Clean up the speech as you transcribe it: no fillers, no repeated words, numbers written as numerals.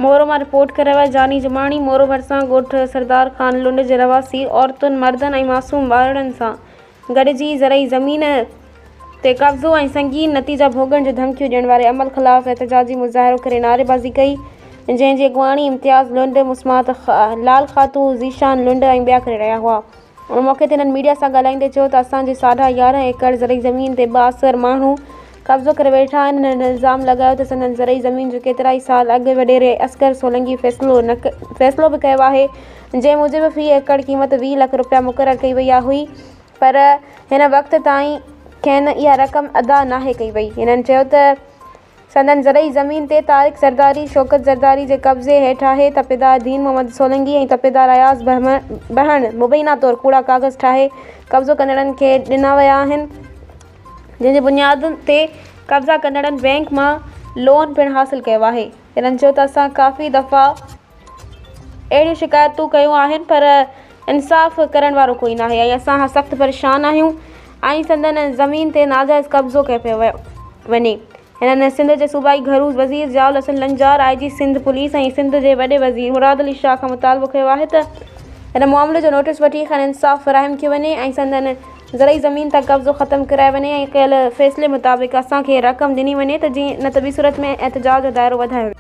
مورو مان رپورٽ ڪري رهيو آهي جاني جماڻي مورو ڀرسان ڳوٺ سردار خان لنڊ جي رهواسي عورتن مردن ۽ معصوم ٻارڙن سان گڏجي زرعي زمين تي قبضو ۽ سنگين نتيجا ڀوڳڻ جون ڌمڪيون ڏيڻ واري عمل خلاف احتجاجي مظاهرو ڪري نعريبازي ڪئي جنهن جي اڳواڻي امتياز لنڊ، مسمات لال خاتون، ذيشان لنڊ ۽ ٻيا ڪري رهيا هئا. ان موقعي تي هنن ميڊيا سان ڳالهائيندي چيو ته اسان جي ساڍا 11 ايڪڙ زرعي زمين تي بااثر ماڻهو قبضو ڪري ويٺا آهن. هنن الزام لڳايو ته سندن زرعي زمين جو ڪيترائي سال اڳ وڏيري اصغر سولنگي فيصلو فيصلو به ڪيو آهي جنهن موجب في ايڪڙ قيمت 20 لک رپيا مقرر ڪئي وئي هئي پر هن وقت تائين کين اها رقم ادا ناهي ڪئي وئي. هنن چيو ته سندن زرعي زمين تي طارق زرداري، شوڪت زرداري جي قبضي هيٺ آهي، تپيدار دين محمد سولنگي ۽ تپيدار اياز بهڻ مبينا طور ڪوڙا ڪاغذ ٺاهي قبضو ڪندڙن کي ڏنا ويا آهن، جنهن جي بنياد تي قبضا ڪندڙن بئنڪ مان لون پڻ حاصل ڪيو آهي. هنن چيو ته اسان ڪافي دفعا اهڙيون شڪايتون ڪيون آهن پر انصاف ڪرڻ وارو ڪوئي ناهي ۽ اسان سخت پريشان آهيون ۽ سندن زمين تي ناجائز قبضو ڪيو پيو وڃي. هنن سنڌ جي صوبائي گهرو وزير ضياء الحسن لنجار، آء جي سنڌ پوليس ۽ سنڌ جي وڏي وزير مراد علي شاهه کان مطالبو ڪيو آهي ته هن معاملي جو نوٽيس وٺي کين انصاف فراهم ڪيو وڃي ۽ سندن زرعي زمين تان قبضو ختم ڪرايو وڃي ۽ ڪيل فيصلي مطابق اسان کي رقم ڏني وڃي ته جيئن نه ته ٻي صورت ۾ احتجاج جو دائرو وڌايو ويندو.